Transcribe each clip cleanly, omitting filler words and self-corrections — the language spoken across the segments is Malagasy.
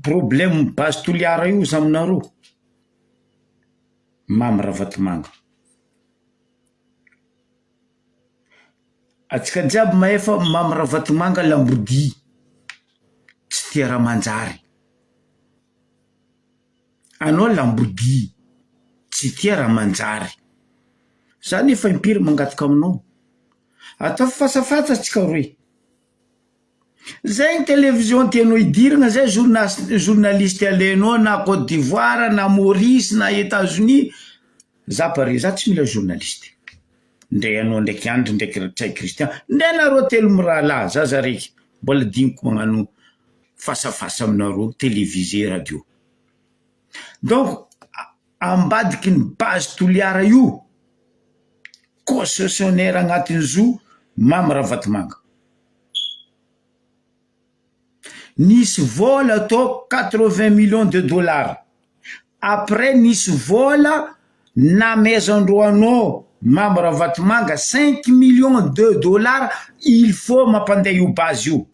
Problème base Toliara io za aminareo. Mamy Ravatomanga. Atsika jiaby mahay fa Mamy Ravatomanga lambodia, tsy tia raha manjary. Anao lambodia, tsy tia raha manjary. Za nefa impiry mangataka aminao, ataovy face à face atsika roe. Zay ny télévision tianao hidirana zay journas- journaliste alainao na Côte d'Ivoire na Maurice na Etats-Unis, za pare za tsy mila journaliste, ndre anao ndraiky Andry ndraiky Ntsay Christian, ndre nareo telo mirahalahy za za raiky mbola diniko magnano face à face aminareo télévisé radio, donc ambadiky ny base Toliara io concessionnaire agnatin'ny zo Mamy Ravatomanga. Nisy vola atao quatre-vingts millions de dollars après nisy vola namezandreo anao Mamy Ravatomanga cinq millions de dollars il faut mampandeha io base io.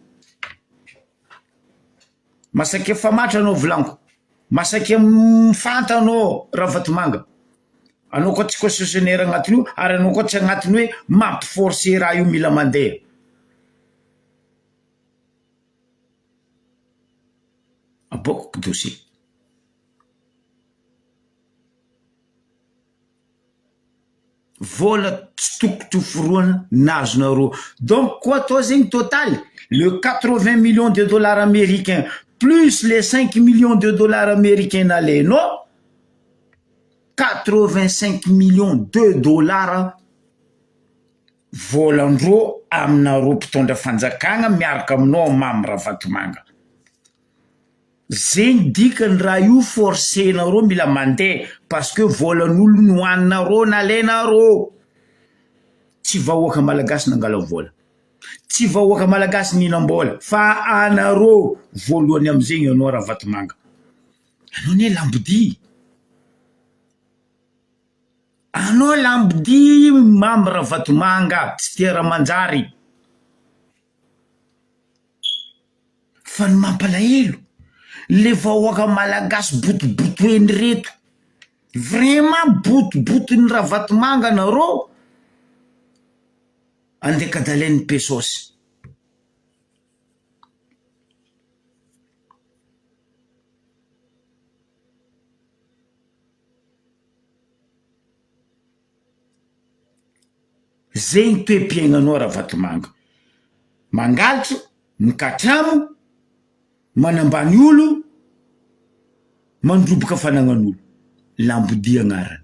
Masakia famatra anao volaniko, masakia mifanta anao Ravatomanga, anao koa tsy concessionnaire agnatin'io ary anao koa tsy agnatiny hoe mampi-forcer raha io mila mandeha. Aboakako dossier. Vola tsy tokotry ho forohana nazonareo donc koa atao zegny total le 80 millions de dollars américains plus les 5 millions de dollars américains nalainao 85 millions de dollars volan-drô aminareo mpitondra fanjakagna miaraka aminao Mamy Ravatomanga. Zegny dikany raha io forcer-nareo mila mandeha parce que volan'olo nohaninareo nalainareo. Tsy vahoaka malagasy nangala vola, tsy vahoaka malagasy nihinam-bola fa anareo voalohany amizegny anao Ravatomanga. Anao anie lambodia. Anao lambodia Mamy Ravatomanga tsy tia raha manjary. Fa ny mampalahelo, le vahoaka malagasy botobotoeny reto, vraiment botoboton'i Ravatomanga nareo, andeha kadalain'ny pesos. Zegny toe-piaignanao Ravatomanga, mangalatra, mikatramo, manambany olo, mandroboka fanagnan'olo, lambodia agnarany.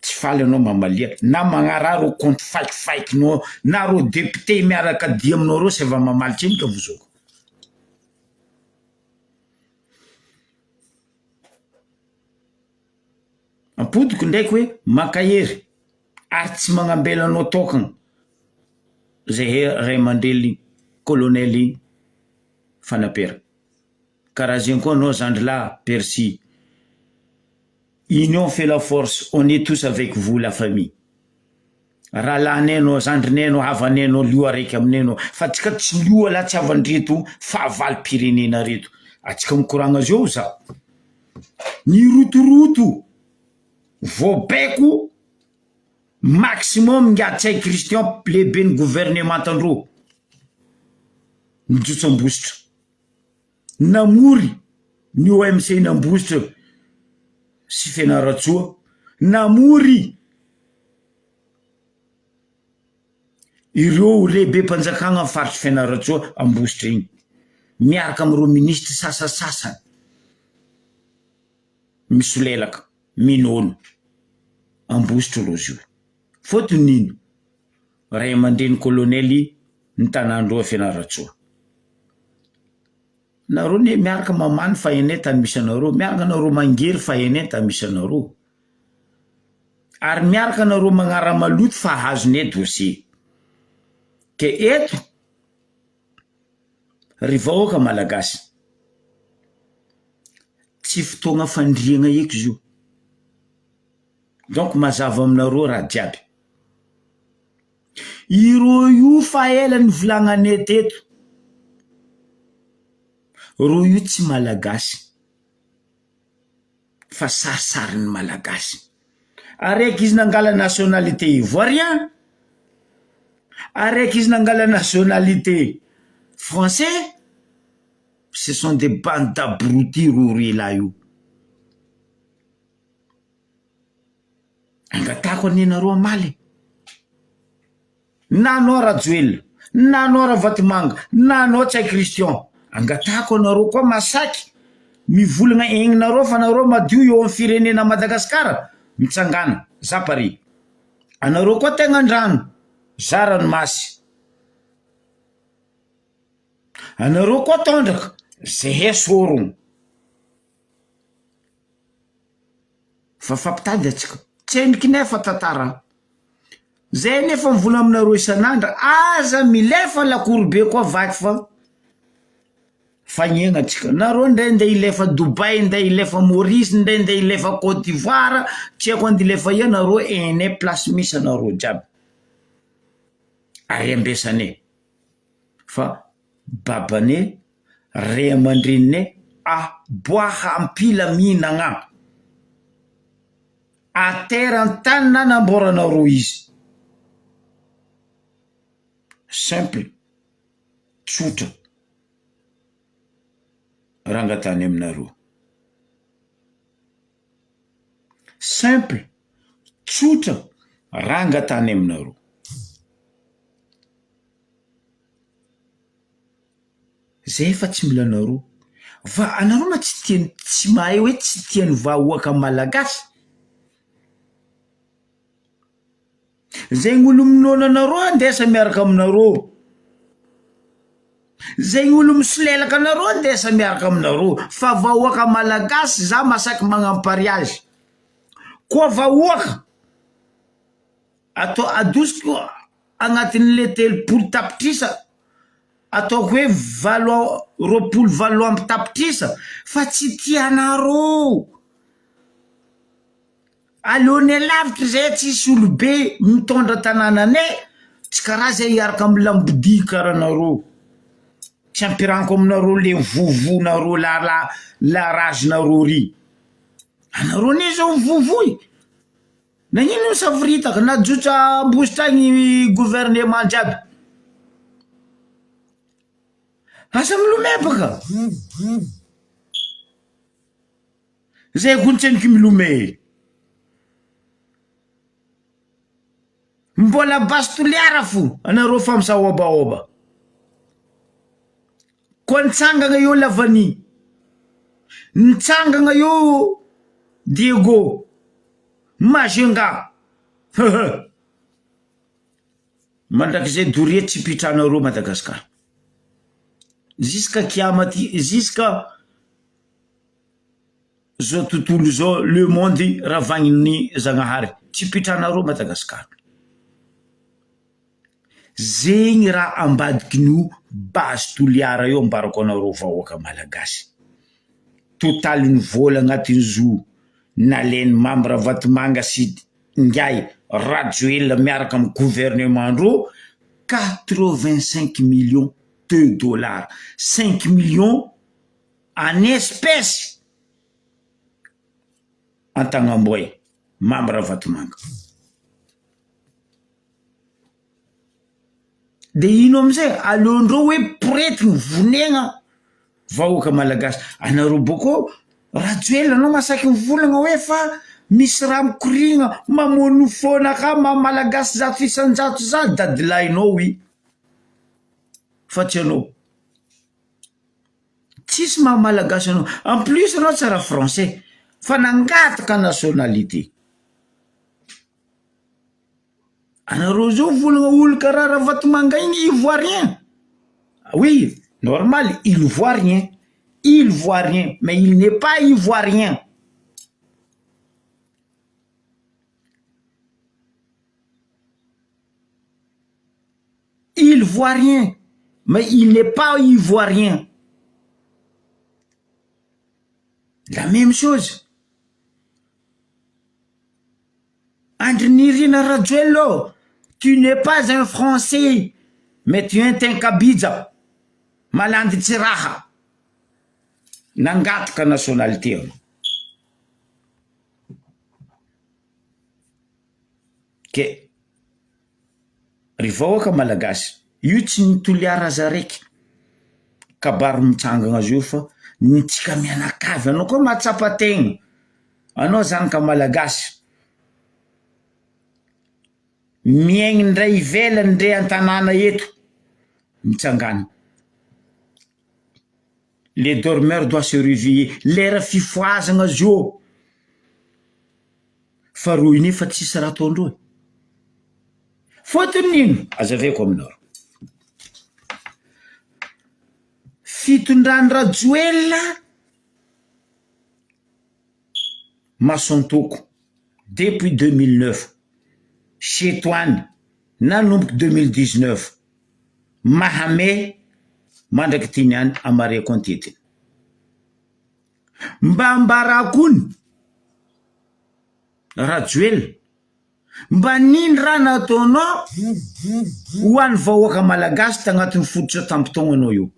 Tsy faly anao mamalia na magnaraha reo compte faikifaikinao na reo député miaraka dia aminao reo sy efa mamaly tsendriky vozoko. Ampodiko ndraiky hoe mankahery ary tsy magnambela anao tokagna zahay ray aman-dreny colonel Fanapera. Karaha zegny koa anao zandry lahy Percy. Union fait la force, on est tous avec vous la famille. Rahalahinay anao, zandrinay anao, havanay anao, lio araiky aminay anao. Fa antsika tsy lio lahy tsy havan-dreto fahavalom-pirenena reto. Antsika mikoragna zao za. Nirotoroto, voabaiko maximum ingahy Ntsay Christian lehiben'ny gouvernementan-dreo. Nijotso Ambositra. Namory ny OMC n'Ambositra sy Fianarantsoa. Namory ireo lehibem-panjakana amin'ny faritry Fianarantsoa Ambositra iny. Miaraka amin'ireo minisitry sasasasany misolelaka, minono. Ambositra rô izy io. Fôtony ino? Ray aman-dreny kolonely ny tanàn-droa Fianarantsoa. Nareo ne miaraka mamany fa hainay tany misy anareo, miaraka nareo mangery fa hainay tany misy anareo. Ary miaraka nareo magnara-maloto fa azonay dossier. Ke eto ry vahoaka malagasy, tsy fotoagna fandriagna eky izy io. Donc mazava aminareo raha jiaby. Ireo io fa ela nivolagnanay teto. Reo io tsy malagasy fa sarisarin'ny malagasy. Araiky izy nangala nationalité ivoirien, araiky izy nangala nationalité français, ce sont des bandes d'abrutis reo roe lahy io. Angatahako anie nareo hamaly e! Na anao Rajoelina, na anao Ravatomanga, na anao Ntsay Christian, angatahako anareo koa masaky mivolagna egninareo fa nareo madio eo am firenena Madagascar, mitsangana, za pare. Anareo koa tegna andrano, za ranomasy. Anareo koa tondraka, zehe sorogno. Fa fampitady antsika. Tsy endriky nefa tantara. Zay nefa mivola aminareo isan'andro, aza milefa lakoro be koa vaky fa fagnegna antsika. Nareo ndray ndeha hilefa Dubaï, ndeha hilefa Maurice, ndray ndeha hilefa Cote d'Ivoire, tsy haiko andeha hilefa aia nareo, ene place misy anareo jiaby. Ary ambesanay fa babanay Ray aman-dreninay aboaha am-pilaminagna. Atera an-tany nanamboaranareo izy. Simple, tsotra, rangatany aminareo. Simple, tsotra, rangatany aminareo. Zay efa tsy mila anareo. Fa anareo ma tsy tia tsy mahay hoe tsy tian'ny vahoaka malagasy? Zegny olo minono anareo andesa miaraka aminareo, zegny olo misolelaka anareo andesa miaraka aminareo fa vahoaka malagasy za masaky magnano pariage, koa vahoaka atao adosiko agnatin'le 30 tapitrisa ataoko hoe valo 28 tapitrisa fa tsy tianareo, aleonay lavitra zay tsisy olobe mitondra tanànanay tsy karaha zay hiaraka amy lambodia karaha nareo, tsy ampiraniko aminareo le vovonareo la la la rage-nareo ry, anareo anie zao mivovo e. Nagnino nisavoritaka najotsa Ambositra agny gouvernement jiaby? Asa milomay baka. Zay koa nitseniky milomay. Mbola base Toliara fo anareo fa misaobaoba. Koa nitsangana eo Lavani, nitsangana eo Diego, Majunga, heuheu. Mandrakizay doria tsy pitranareo Madagascar. Jusqu'à kiama ty, jusqu'à zao tontolo zao le monde ravagnin'ny Zagnahary tsy pitranareo Madagascar. Zegny raha ambadikin'io base Toliara io ambarako anareo vahoaka malagasy. Totalin'ny vola agnatin'ny zo nalain'i Mamy Ravatomanga sy ingahy Rajoelina miaraka amin'ny gouvernement ndreo 85 millions de dollars, 5 millions en espèces Antagnamboay, Mamy Ravatomanga. De ino amizay aleondreo hoe poretigny vonegna vahoaka malagasy anareo bôkô rajoelina anao masaky mivolagna hoe fa misy raha mikorigna mamono foana ka maha malagasy 100% za dadilahinao i fa tsy anao tsisy maha malagasy anao en plus anao tsy raha français fa nangataka nationalité. Anareo zao volagna olo karaha Ravatomanga igny ivoirien, oui normal il voit rien, il voit rien mais il n'est pas ivoirien. Il voit rien mais il n'est pas ivoirien. La même chose. Andry Nirina Rajoelina ô, tu n'es pas un français mais tu es un kabija, malandy tsy raha. Nangataka nationalité anao. Ke ry vahoaka malagasy, io tsy ny Toliara aza raiky kabary mitsangana azy io fa ny tsika mianakavy, anao koa mahatsapa tegna, anao zanaka malagasy, miaigny ndray ivelany ndre an-tanàna eto, mitsangàna. Le dormeur doit se reveiller, lera fifohazagna zio fa reo nefa tsisy raha ataondreo e, fôtony ino? Azavaiko aminareo, fitondran'i Rajoelina mason-toko depuis 2009 setoany nanomboky 2019 Mahame mandraky ty niany amareko antetiny. Mba ambarako ony Rajoelina mba nino raha nataonao ho an'ny vahoaka malagasy tagnatin'ny fototra tampitaogna anao io.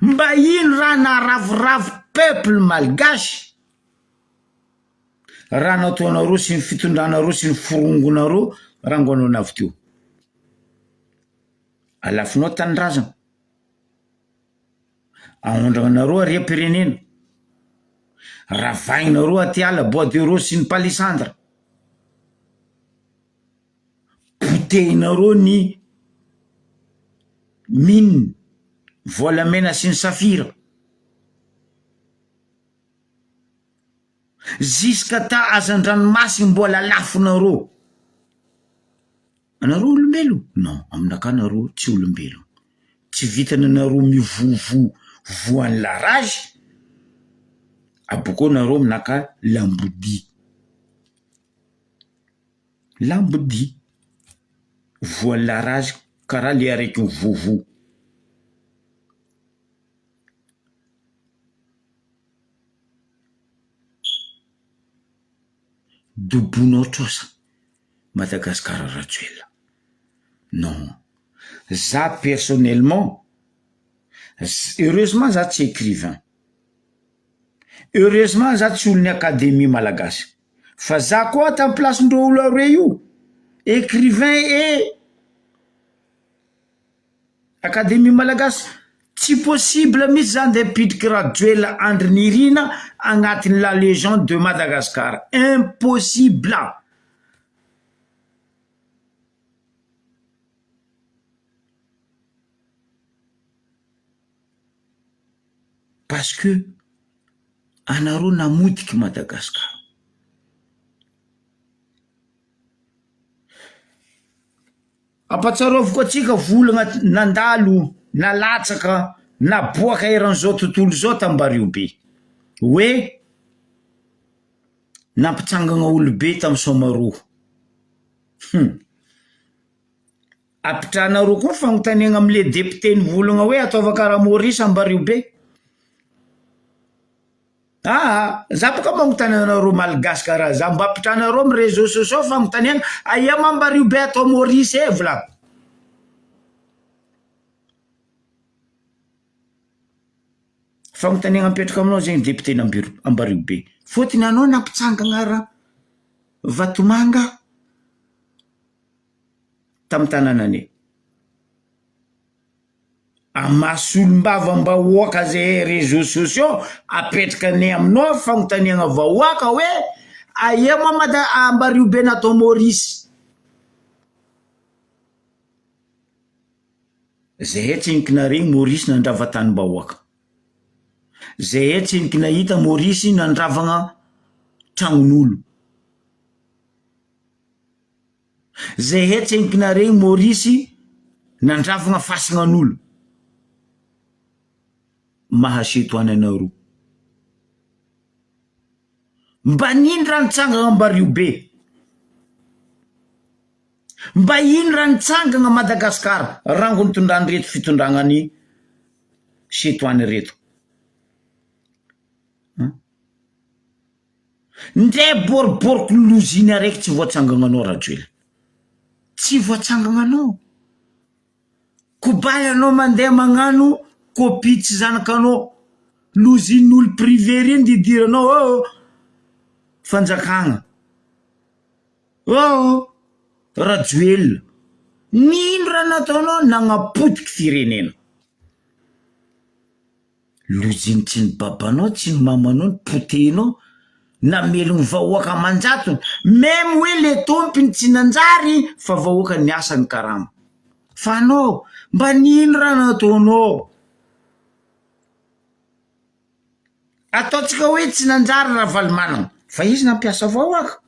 Mba ino raha naharavoravo peuple malgache Raha nataonareo sy ny fitondranareo sy ny forongonareo rangoanao navy teo. Alafonao tanindrazana. Aondragnanareo harem-pirenena. Ravainareo aty ala bois de rose sy ny palissandre. Potehinareo ny mine volamena sy ny safira. Jusqu'à ta hazan-dranomasina mbola lafonareo. Anareo olombelo? Non, aminakahy nareo tsy olombelo. Tsy vitany anareo mivovo voan'ny la rage, abokeo nareo aminakahy lambodia. Lambodia. Voan'ny la rage karaha le araiky mivovo. Dobonao trosa Madagascar Rajoelina non za personnellement heureusement za tsy écrivain heureusement za tsy olon'ny academie malagasy fa za koa tam place-ndreo olo aroe io écrivain et Academie malagasy, tsy possible mihitsy zany ndeha hampidriky Rajoelina Andry Nirina agnatin'ny la legende de Madagascar, impossible! Parce que anareo namodiky Madagascar. Ampahatsiaroviko antsika volana nandalo, nalatsaka, naboaka eran'izao tontolo izao tam'Bariobe hoe nampitsangana olobe tam Soamaroa. Hum. Apitrahanareo koa fagnontaniagna am'le député nivolagna hoe ataova karaha Maurice Ambariobe. Aa za boka magnotany anareo malgasy karaha za mba ampitranareo am reseaux sociaux fagnontaniana aia mambario be atao Maurice e volako. Fagnontaniana mipetraka aminao zegny député n'Ambiro Ambario be fôtony anao nampitsangana ra Vatomanga tam tanànanay. Amin'ny solombavambahoaka zay réseaux sociaux apetraka ny aminao fanontaniana vahoaka hoe aia moa mada Ambariobe natao Maurice? Zahay tsy nikinarigny Maurice nandrava tanim-bahoaka, zahay tsy nikinahita Maurice nandravagna tragnon'olo. Zay hetsy enkinareo Maurice nandravogna fasagnan'olo mahaseto any anareo. Mba nino raha nitsangagna Ambario be? Mba ino raha nitsangagna Madagascar rango nitondran'ireto fitondragnan'i setoany reto? Ndre boriboriko loziny araiky tsy voatsangagnanao Rajoelina. Tsy voatsangagnanao. Kobay anao mandeha magnano copie tsy zanakanao. Lozin'olo privé reny de idiranao oh oh fanjakagna oh oh Rajoelina nino raha nataonao nagnapotiky firenena. Lojiny tsy ny babanao tsy ny mamanao ny potehinao namelogno vahoaka amanjatony meme hoe le tompony tsy nanjary fa vahoaka niasa ny karama fa anao mba nino raha nataonao ataontsika hoe tsy nanjary Ravalomanana fa izy nampiasa vahoaka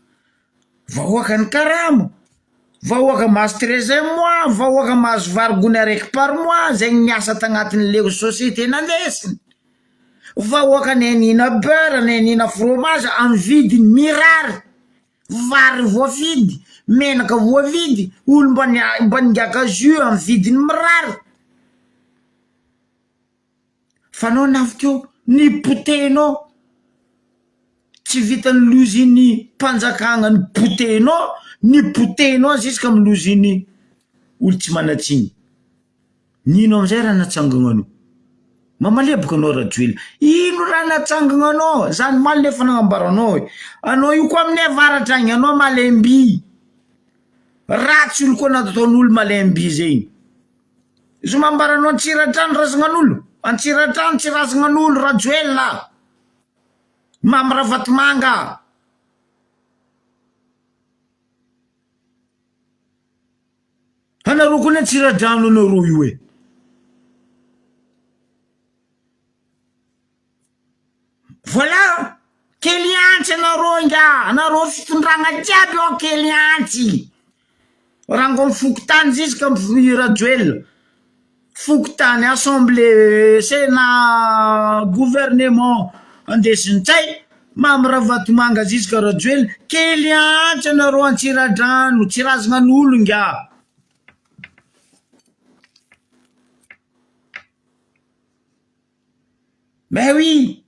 Vahoaka ny karama, vahoaka mahazo treizième mois, vahoaka mahazo vary gony araiky par mois zegny niasa tagnatin'ny le société nandesiny, vahoaka nihina beurre, nihina fromage amin'ny vidiny mirary, vary voavidy, menaka voavidy, olo mba mba nigiaka jus amin'ny vidiny mirary. Fa anao navy teo nipotehinao, tsy vitan'ny lozin'ny mpanjakana nipotehinao, nipotehinao ziska amin'ny lozin'ny olo tsy manan-tsiny. Nino amizay raha natsangana anao? Mamaleboka anao Rajoelina, ino raha natsangana anao? Zany omaly nefa nagnambaranao hoe anao io koa aminay avaratra agny anao malem-by, ratsy olo koa nataon'olo malem-by zegny. Zoma ambaranao Antsiradrano razagnan'olo Antsiradrano tsy razagnan'olo Rajoelina Mamy Ravatomanga Anareo koa ny Antsiradrano anareo io e. Voilà! Kely antsy anareo ingahy, anareo fitondragna jiaby ao kely antsy. Rangony fokontany ziska i Rajoelina, fokontany, assemblée, sénat, gouvernement, andesin'i Ntsay, Mamy Ravatomanga ziska Rajoelina, kely antsy anareo Antsiradrano, tsy razagnan'olo ingahy. Mais oui!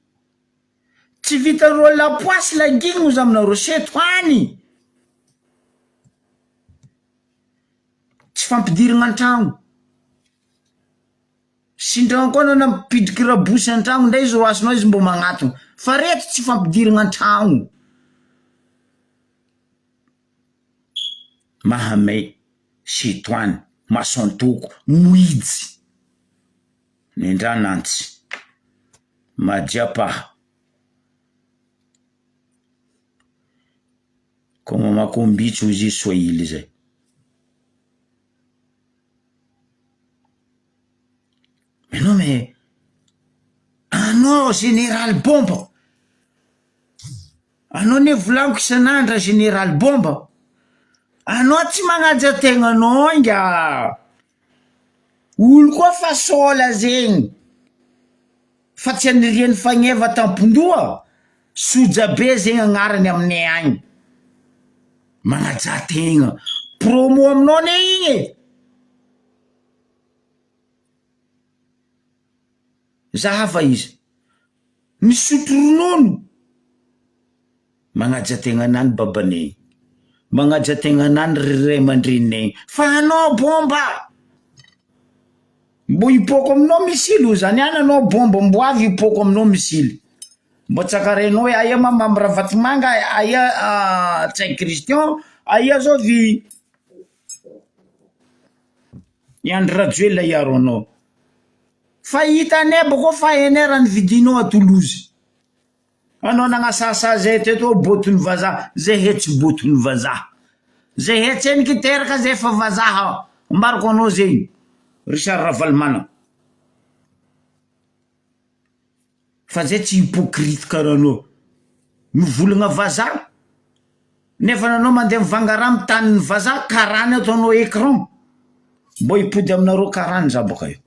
Tsy vitan'ireo lapoasy laingigny ozy aminareo seto any! Tsy fampidirigna an-tragno. Sindragna koa anao nampidriky rabosy an-tragno ndray izy roasinao izy mbô magnatogno fa reto tsy fampidirigna an-tragno. Mahamay, setoany, mason-toko, moijy. Nendranantsy. Majiapaha. Koma makombitsy hozy izy swahili zay. Mais non mais anao général bomba, anao anie volaniko isan'andro ra général bomba, anao tsy magnaja tegnanao ingahy. Olo koa fa sôla zegny fa tsy anirian'ny fagneva tampon-doha, sojabe zegny agnarany aminay agny, magnajà tegna, promo aminao anie igny e! Zahava izy, misotro ronono. Magnaja tegna anah ny babanay, magnaja tegna anah ny ray aman-dreninay, fa anao bomba! Mbo hipôko aminao misily o zany any anao bomba mbo avy hipôko aminao misily, mbo tsakarainao hoe aia ma Mamy Ravatomanga, aia Ntsay Christian, aia zao vy i Andry Rajoelina hiaro anao, fa hitanay bôkô fa hainay raha nividinao a Toulouse. Anao nagnasasa zay teto botony vazaha zay he tsy botony vazaha zay he tseniky teraka zay fa vazaha ambarako anao zegny Richard Ravalomanana fa zay tsy hypocrite karaha anao mivolagna vazaha nefa anao mandeha mivanga raha amy tanin'ny vazaha karana ataonao écran mbô hipody aminareo karana za bôka eo.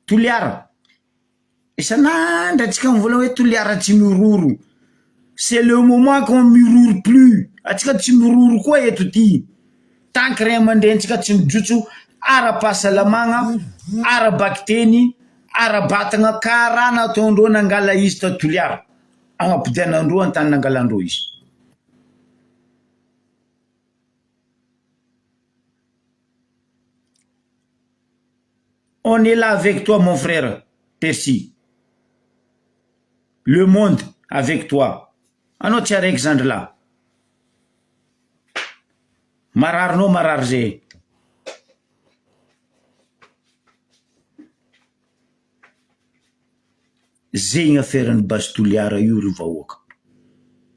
Toliara, isan'andro antsika mivolagna hoe Toliara tsy miroro, c'est le moment qu'on miroro plus, antsika tsy miroro koa eto ty, tant que ray aman-drenintsika tsy mijotso ara-pahasalamagna, ara-bakiteny, ara-batagna karaha nataondreo nangala izy ta Toliara, agnapodianandreo an-tany nangalandreo izy. On est là avec toi mon frère Percy. Le monde avec toi. Anao tsy araiky zandry lahy. Mararinao marary zay. Zegny affaire ny base Toliara io ry vahoaka.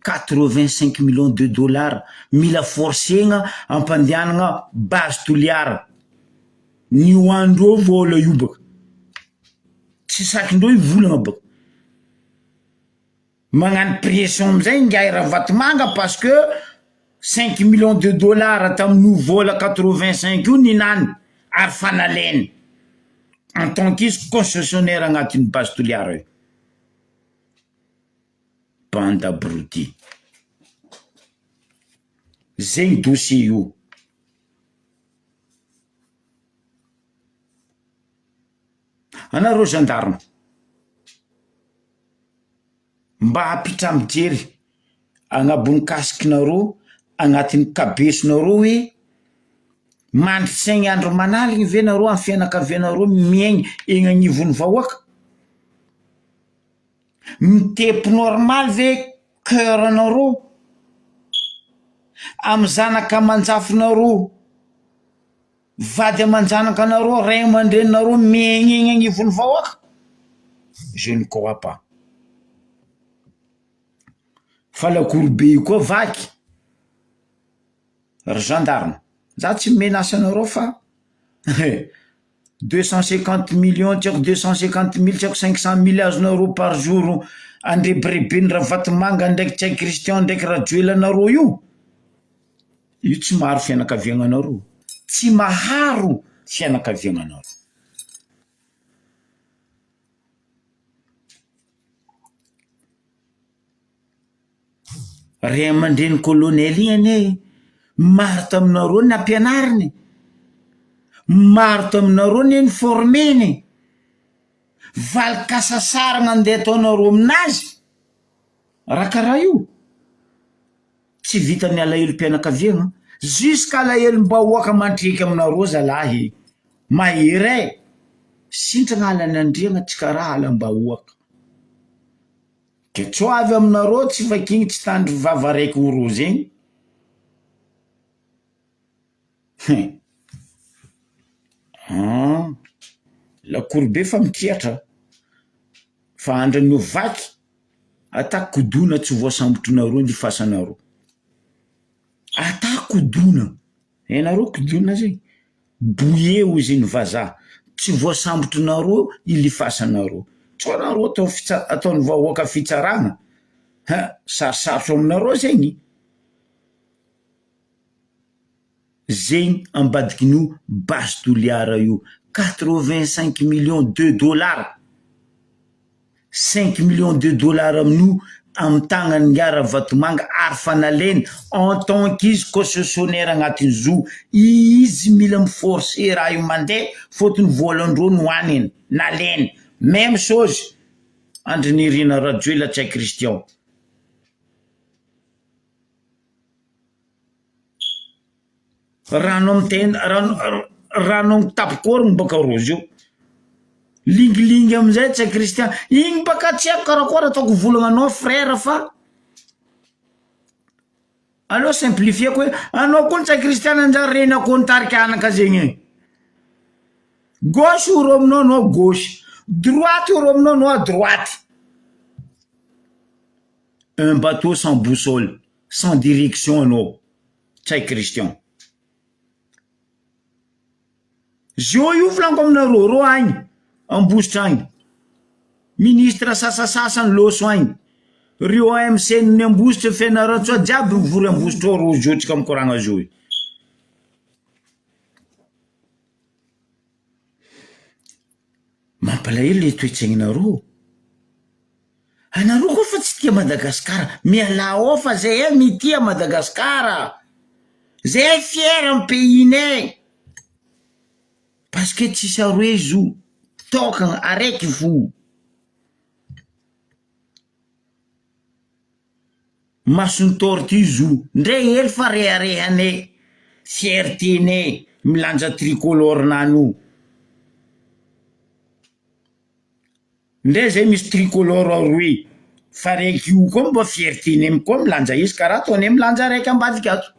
85 millions de dollars mila forcegna ampandehanagna base Toliara. Ny hoandreo vola io baka. Tsy sakindreo io volagna baka. Magnano pression amizay ingahy Ravatomanga parce que cinq millions de dollars tamin'io vola 85 io ninany ary fa nalainy en tant qu'izy concessionnaire agnatin'ny base Toliara io. Bande abruti. Zegny dossier io. Anareo gendarme. Mba hampitra mijery agnabon'ny casque-nareo agnatin'ny kabesonareo hoe mandry saigny andro manaligny ve nareo amy fianakavianareo miaigny egny agnivon'ny vahoaka? Mitepy normal ve coeur-nareo amy zanaka aman-jafinareo? Vady aman-janaka anareo, ray aman-dreninareo miaigna egny agnivon'ny vahoaka? Je ne crois pas. Fa lakoro be io koa vaky, ry gendarme, za tsy menace anareo fa 250 millions tsy haiko 250 mille tsy haiko 500 mille azonareo par jour andrebirebeny Ravatomanga ndraiky Ntsay Christian ndraiky Rajoelina anareo io. Io tsy maharo fianakaviagnanareo, tsy maharo fianakaviagnanareo. Ray aman-dreny colonel igny anie maro taminareo nampianariny, maro taminareo anie ni-former-ny, valin-kasasarana andeha ataonareo aminazy raha karaha io. Tsy vitan'ny alahelom-pianakaviagna, jusqu'à alahelom-bahoaka mandriaka aminareo zalahy e! Mahery e! Sintragna halan'Andriagna tsy karaha halam-bahoaka. Ke tsy ho avy aminareo tsy vakigny tsy tandry vava raiky oro zegny. Hein! An! Lakoro be fa mitriatra fa andran'io vaky Ata kodona tsy voasambotrinareo ny fasanareo. Ata kodona, hainareo kodona zegny? Bouillé hozy ny vazaha, tsy voasambotrinareo ily fasanareo. Tsao nareo atao fitsa- ataon'ny vahoaka fitsarana, hein, sarosarotro aminareo zegny. Zegny ambadikin'io base Toliara io, 85 millions de dollars, cinq millions de dollars amin'io amy tagnan'i Ingahy Ravatomanga ary fa nalainy en tant qu'izy concessionnaire agnatin'ny zo, izy mila mi-forcer raha io mandeha fôtony vôlan-dreo nohaniny, nalainy, même chose Andry Nirina Rajoelina Ntsay Christian. Rano amy tenda, rano rano amy tapik'orogno baka rozy io, lingilingy amizay tsy kristian, igny baka tsy haiko karakôry ataoko volagna anao frère fa aleo simplifieko hoe anao koa tsy kristiana anjary reny akoho nitarika anaka zegny e, gauche oro aminao anao gauche, droite oro aminao anao à droite, un bateau sans boussole. Sans direction anao Ntsay Christian. Zio io volaniko aminareo reo agny Ambositra agny ministre sasasasany loso agny reo AMC ny Ambositra Fianarantsoa jiaby mivory Ambositra ao reo zio tsika mikoragna zio io. Mampalahelo le toetsainareo. Anareo koa fa tsy tia Madagascar, mialà ao fa zahay mitia Madagascar, zahay fier am pays nay, parce que tsisy aroe izy io, tokagna araiky fo. Mason'ny tortue izy io, ndre hely fa reharehanay, fierté-nay milanja tricolore-nany io. Ndray zay misy tricolore roe fa raiky io koa mba fierté-nay koa milanja izy karaha ataonay milanja raiky ambadika ato.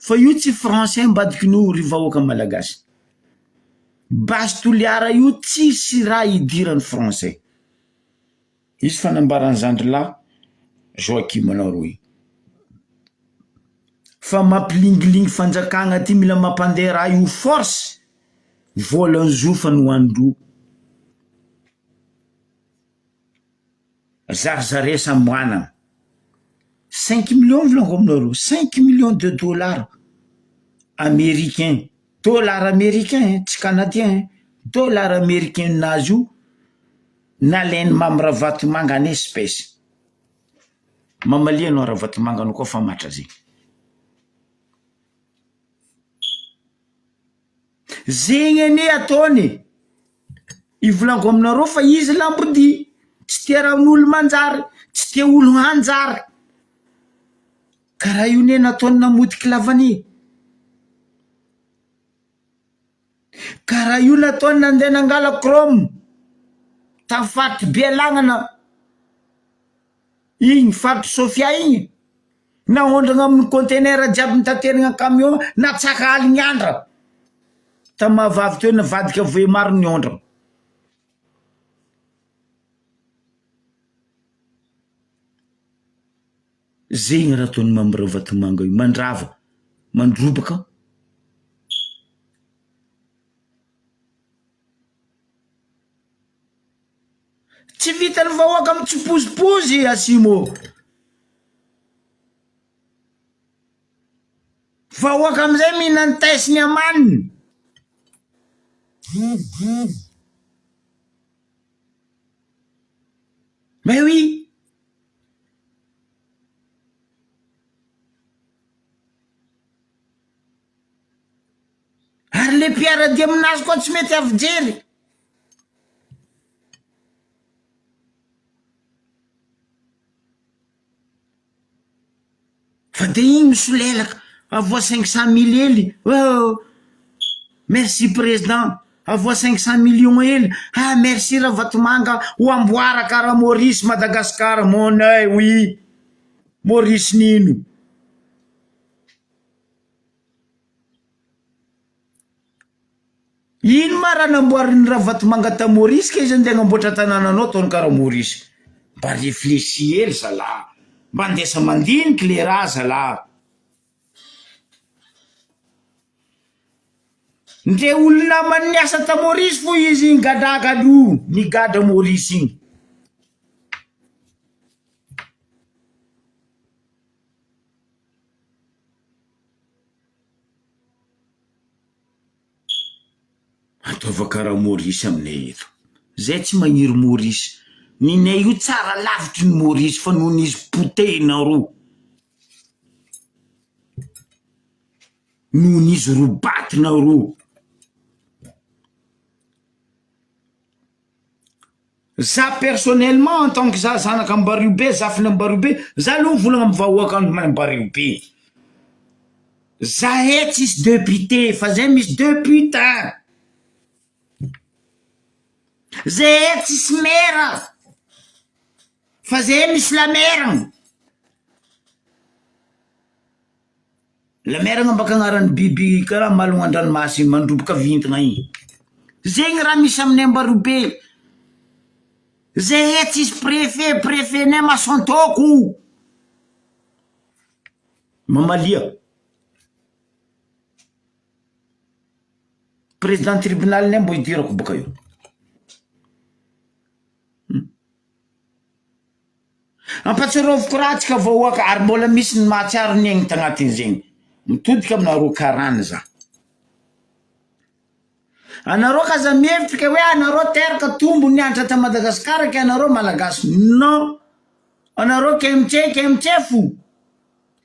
Fa io tsy français ambadikin'io ry vahoaka malagasy. Base Toliara io tsisy raha idiran'ny français. Hisy fanambaran'i zandrilahy Joachim anareo io. Fa mampilingilingy fanjakagna ty mila mampandeha raha io force, volan'ny zo fa nohanindroa. Zarizare samy manana. Cinq millions volaniko aminareo, cinq millions de dollars américain, dollars américain hein, tsy canadien hein, dollars américain ninazy io nalain'i Mamy Ravatomanga en espèce. Mamalia anao Ravatomanga anao koa fa matra zegny. Zegny anie ataony e! Ivolagno aminareo fa izy lambodia, tsy tia raha olo manjary, tsy tia olo hanjary. Karaha io anie nataony namodiky lavania. Karaha io nataony nandeha nangala chrome tamy faritry Bealagnana igny faritry Sofia igny, naondragna amin'ny conteneur jiaby nitaterina camion natsaka aligny andra, tamy mahavavy teo nivadika vohemar niondrana. Zegny raha ataon'i Mamy Ravatomanga io, mandrava, mandrobaka. Tsy vitan'ny vahoaka mitsipozipozy Asimo. Vahoaka amizay mihinan'ny tay sy ny amaniny. Mais oui. Ary le mpiara-dia aminazy koa tsy mety afijery. Fa de igny misolelaka, avoa cinq cent mille hely, oh merci président, avoa cinq cent millions hely, ah merci Ravatomanga, ho amboara karaha Maurice Madagascar, mon oeil oui, Maurice nino. Ino ma raha namboarin'i Ravatomanga ta Maurice ka izy andeha agnamboatra tanànanao ataony karaha Maurice? Mba réfléchis hely zalah, mba andesa mandiniky le raha zalah. Ndre olo namany niasa ta Maurice fo izy nigadragadra io, nigadra Maurice igny. Ataova karaha Maurice aminay eto. Zay tsy magniry Maurice. Ninay io tsara lavitry ny Maurice fa noho izy potehinareo. Noho izy robatinareo. Za personnellement en tant que za zanaka Ambariobe, zafin'i Ambariobe, za aloha mivolagna amy vahoaka Ambariobe, zahay tsisy député fa zay misy deux putains, zahay tsisy maire fa zahay misy la maire. La mer angamba ka agnaran'ny biby karaha malogno an-dranomasy igny mandroboka vintagna igny. Zegny raha misy aminay Ambarobe. Zahay tsisy préfet, préfet-nay mason-taoko. Mamalia. Président tribunal-nay mbô idirako bôka io. Ampatsiaroviko raha tsika vahoaka ary mbola misy ny mahatsiaro ny aigny tagnatin'izegny. Mitodika aminareo karana za. Anareo k'aza mihevitry ke hoe anareo teraka tombony nianatra ta Madagasikara ke anareo malagasy. Non! Anareo kemtse kemtse fo.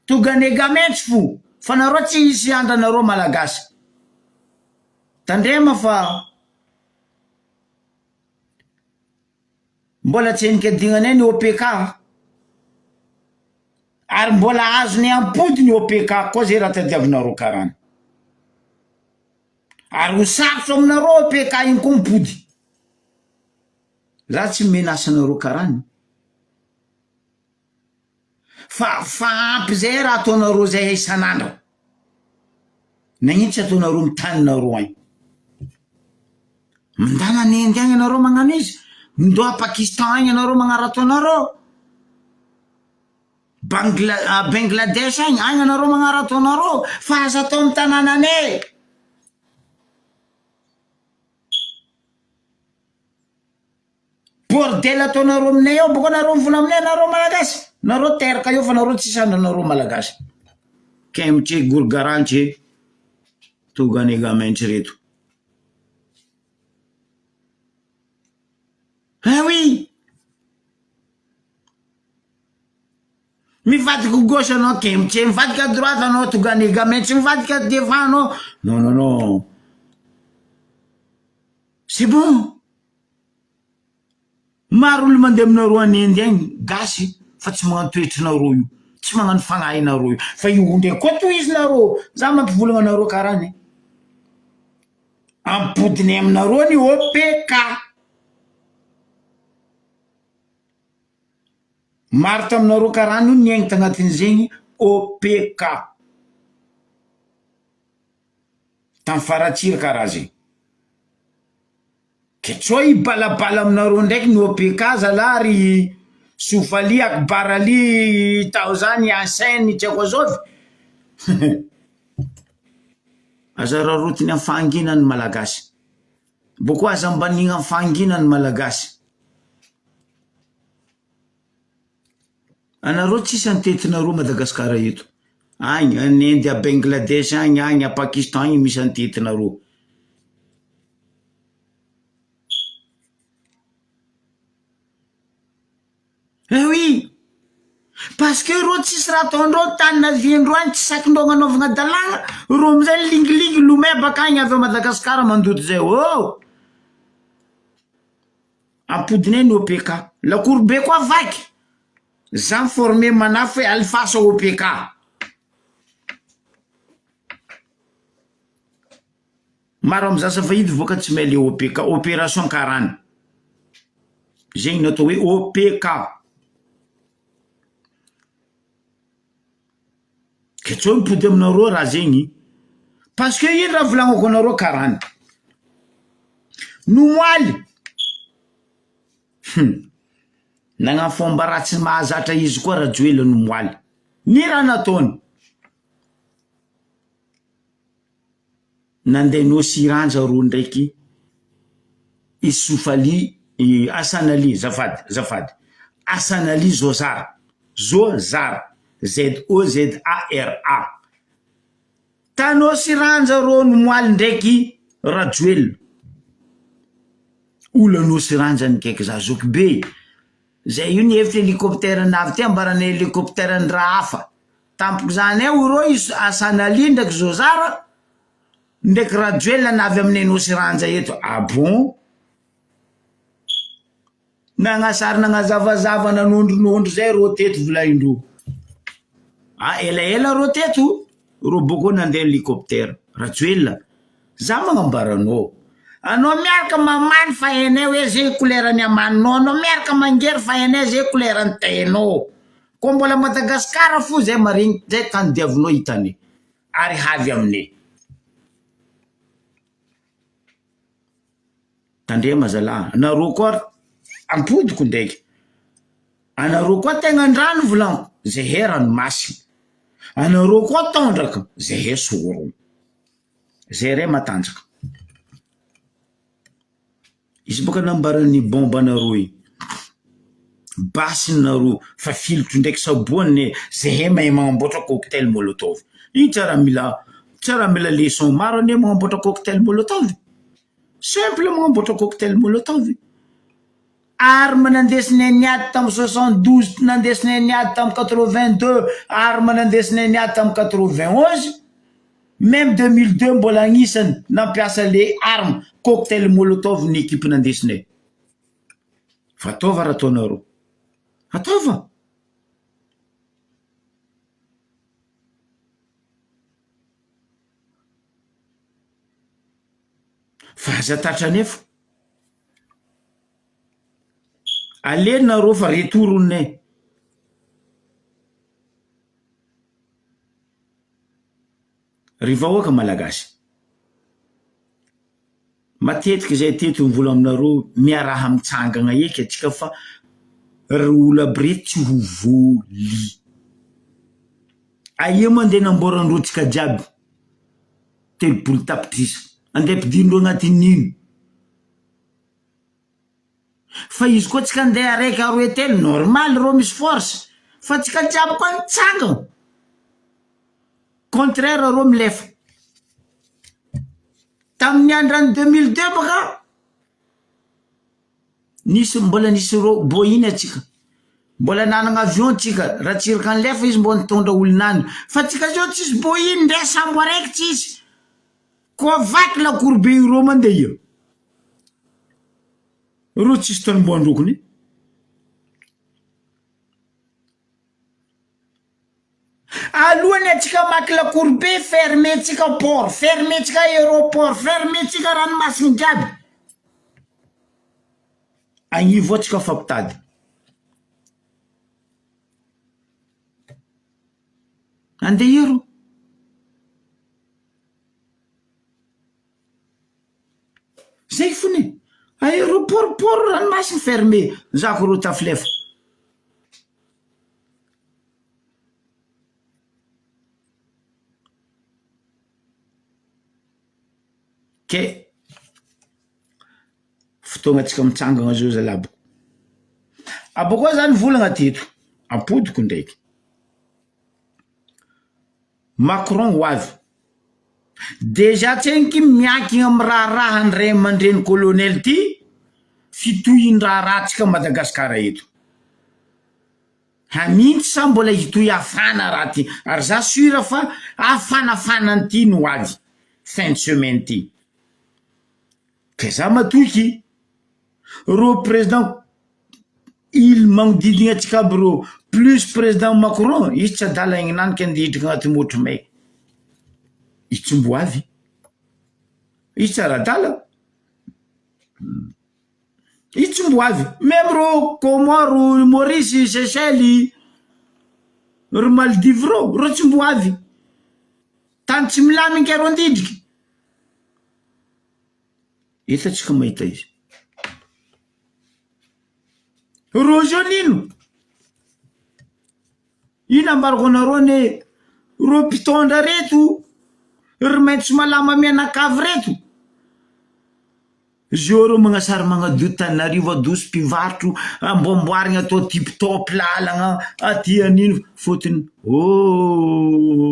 Toganegamentsy fo. Fa nareo tsy hisy hiandry anareo malagasy. Tandrema fa. Mbola tsy henikadignanay ny OPK ary mbola azonay ampody ny OPK koa zay raha tadiavinareo karana. Ary ho sarotro aminareo OPK iny koa mipody. Za tsy mi-menace anareo karany. Fa fa ampy zay raha ataonareo zay isan'andro. Nagnino tsy ataonareo amy taninareo agny? Mandana any Inde agny anareo magnano izy, mindô a Pakistan agny anareo magnano raha ataonareo, Bangla- Bangladesh agny, agny anareo magnano raha ataonareo fa aza atao amy tanànanay. Bordel ataonareo aminay ao bôka nareo mivola aminay nareo malagasy nareo teraka eo fa nareo tsisy andronareo malagasy kemotry gorgarantry toganegamentsy reto eh oui mivadika gauche anao kemotry mivadika droite anao toganegamentsy mivadika devant anao non non non c'est bon Maro olo mandeha aminareo any Inde agny gasy fa tsy magnano toetrinareo io, tsy magnano fagnahinareo io, fa io ndray koa tohizinareo, za mampivolagna anareo karaha ny ampodinay aminareo ny OPK. Maro taminareo karaha io niaigny tagnatin'izegny OPK. Tamy faratsiry karaha zegny. Ke tsô hibalabala aminareo ndraiky ny OPK zalah ry Sofaly, Akbaraly, Taozany, Hassaine, tsy haiko azôvy. Aza araraotiny am fahanginany ny Malagasy. Bôko aza ambanigna am fahanginany ny Malagasy. Anareo tsisy antetinareo Madagascar eto. Agny, any Inde, a Bangladesh agny, agny a Pakistan agny misy antetinareo. Eh oui! Parce que reo tsisy raha ataondreo tany naviandreo agny tsy sakindreo agnanaovagna dalàgna, reo amizay lingilingy lomay bakagny avy a Madagascar mandoto zay oh! Ampodinay ny OPK. Lakoro be koa vaky. Za mi-former manafy hoe alefaso OPK. Maro amy zaza fahity voka tsy mahay le OPK, opération karana. Zegny no atao hoe OPK. Ke tsy hoe mipody aminareo raha zegny parce que ino raha volagniko anareo karana. Nomoaly, hum, nagnano fomba ratsy mahazatra izy koa Rajoelina nomoaly. Ny raha nataony, nandeha Nosy Iranja rô ndraiky i Sofaly, i Hassanali, azafady, azafady, Hassanali Zozara, Zozara, Z O Z A R A. Tanosy Ranja rô nomoaly ndraiky Rajoelina. Olo Anosy Ranja nikaiky za zoky be. Zay io nihevitra hélicoptère navy ty ambaranay hélicoptère ny raha hafa. Tampoka zany eo rô i Hassanali ndraiky Zozara ndraiky Rajoelina navy aminay Nosy Ranja eto. Ah bon? Nagnasary nagnazavazava nanondronondro zay rô teto volaindreo. Ah elaela rô teto, rô bôkô nandeha hélicoptère. Rajoelina, za magnambara anao, anao miaraka mamaly fa hainay hoe zay couleur ny amaninao, anao miaraka mangery fa hainay zay couleur ny tehinao. Koa mbola Madagascar fo zay marigny, zay tany diavinao hitanay ary havy aminay. Tandrema zalah, anareo koa ampodiko ndraiky, anareo koa tegna andrano volaniko, zahay ranomasina, anareo koa tondraka, zahay sorogno, zay ray matanjaka. Izy boka nambaran'ny bomba anareo igny, basy nareo fa filitro ndraiky saboany ne, zahay mahay magnamboatra cocktail molotov, iny tsy raha mila tsy raha mila leçon maro anie magnamboatra cocktail molotov. Simple magnamboatra cocktail molotov. Arme nandesinay niady tamin'ny 72, nandesinay niady tamin'ny 82, arme nandesinay niady tamin'ny 91, même 2002 mbola agnisany nampiasa le arme cocktail molotov ny équipe nandesinay. Fa ataova raha ataonareo. Ataova. Fa aza tatra anefa. Allez nareo fa retour onay. Ry vahoaka malagasy, matetika izay teto mivola aminareo miaraha mitsangana eky atsika fa ry olo aby reto tsy ho voly. Aia moa andeha namboarandreo tsika jiaby 30 tapitrisa, andeha ampidirindreo agnatin'ny ino? Fa izy koa tsika andeha araiky aroe telo normal reo misy force fa tsika jiaby koa nitsangana contraire reo milefa tamin'ny andran'ny 2002 baka nisy mbola nisy reo boeing atsika mbola nanana avion tsika ratsiraka nilefa izy mbo nitondra olona any fa tsika zao tsisy boeing ndre sambo araiky tsisy koa vaky lakoro be io reo mandeha io Reo tsisy tanim-boandrokony. Alohany antsika mamaky lakoro be, fermer tsika port, fermer tsika aeroport, fermer tsika ranomasina jiaby. Agnivo ao tsika fampitady. Andeha ero. Zay fona e! Aéroport port ranomasina fermé zako reo tafilefa. Ke fotoagna antsika mitsangana zao zalahy boko. Abôkeo zany volagna teto, ampodiko ndraiky. Macron ho avy. Déjà tsenky miankigna am raharahan'ny ray aman-dreny colonel ty fitohin-draharahantsika Madagascar eto. Hanintsy sa mbola hitohy hafana raha ty ary za sur fa hafanafana an'ity no avy fin de semaine ty. Ka za matoky reo président il magnodidigna antsika aby reo plus président Macron izy tsy adala igninaniky andeha hidriky agnaty motro may izy tsy mbo avy izy tsy ara-dala izy tsy mbo avy meme reo Comores, Maurice, Seychelles ry Maldives reo reo tsy mbo avy tany tsy milaminy ke reo andeha hidriky. Eto tsika mahita izy. Reo zao nino? Ino ambarako anareo anie reo mpitondra reto ry maitso malama mianakavy reto zao reo magnasary magnadio Tananarivo adoso mpivarotro amboamboarigna atao tip top lalagna aty anino fôtony oh.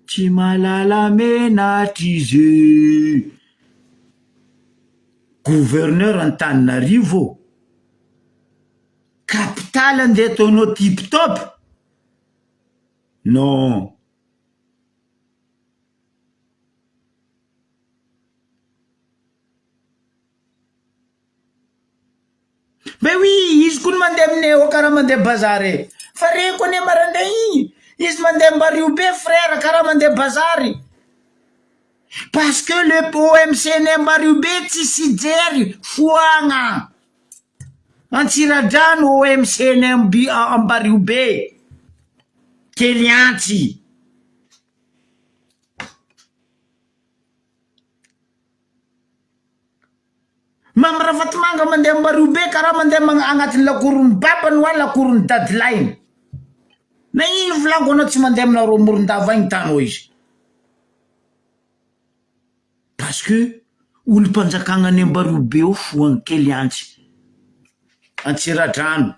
Tsy mahalala menatra izy e! Gouverneur Antananarivo ô! Capitale andeha ataonao tip top? Non. Mais oui, izy koa no mandeha aminay ao karaha mandeha bazary e. Fa reko anie maraindray igny, izy mandeha Ambario be frère karaha mandeha bazary. Parce que le OMC-nay Ambario be tsisy hijery, foagna. Antsiradrano OMC-nay Ambario be, Keliantsy. Mamy Ravatomanga mandeha Ambario be karaha mandeha agnatin'ny lakoron'ny babany hoa lakoron'ny dadilahiny. Na ino volaniko anao tsy mandeha aminareo Morondava igny tany hoy izy. Parce que olom-panjakagna any Ambario be ao foagna kely antsy. Antsiradrano.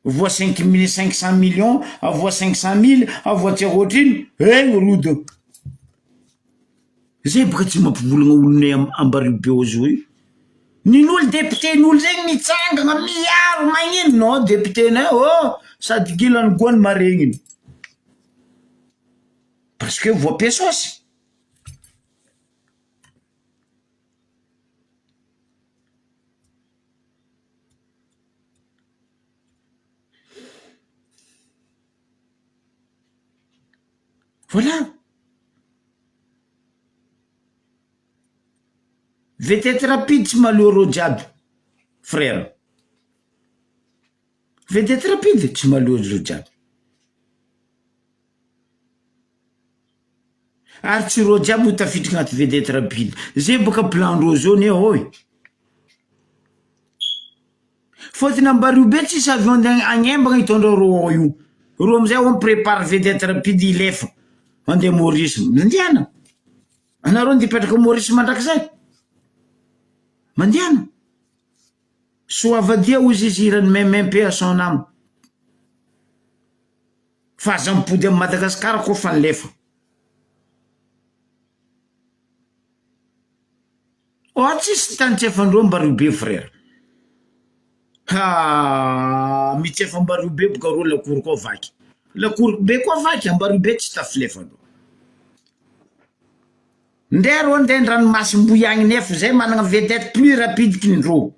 Voa cinq mille cinq cent millions, avoa cinq cent mille, avoa tsy ohatrino, eh rodo. Zay boka tsy mampivolagna olonay Ambario be ao zao io. Nin'olo député-n'olo zegny mitsangana miaro magnino non député-nay oh sady gilany koa ny maregniny. Parce que voabe saosy. Voilà. Vedette rapide tsy mahaleo reo jiaby frère. Vedette rapide tsy mahaleo reo jiaby. Ary tsy reo jiaby no tafiditra agnaty vedette rapide. Zay boka plan-dreo zao ne ao e. Fôtony Ambariho be tsisy avion andeha agnembagna hitondra reo ao io. Reo amizay ao mi-prépare vedette rapide hilefa handeha Maurice. Mandehana. Anareo ndeha hipetraka ao Maurice mandrakizay? Mandehana. Soavadia hozy izy hiran'i Meme paix à son âme. Fa aza mipody amin'i Madagasikara koa fa nilefa. Oh tsisy tany tsy afandroa Ambariho frère. Ha mitsefa Ambariho be boka roa lakoro koa vaky. Lakoro be koa vaky Ambariho be tsy tafilefandroa. Ndeha rô ndeha an-dranomasim-boy agny nefa zay managna vedette plus rapide que ndrô.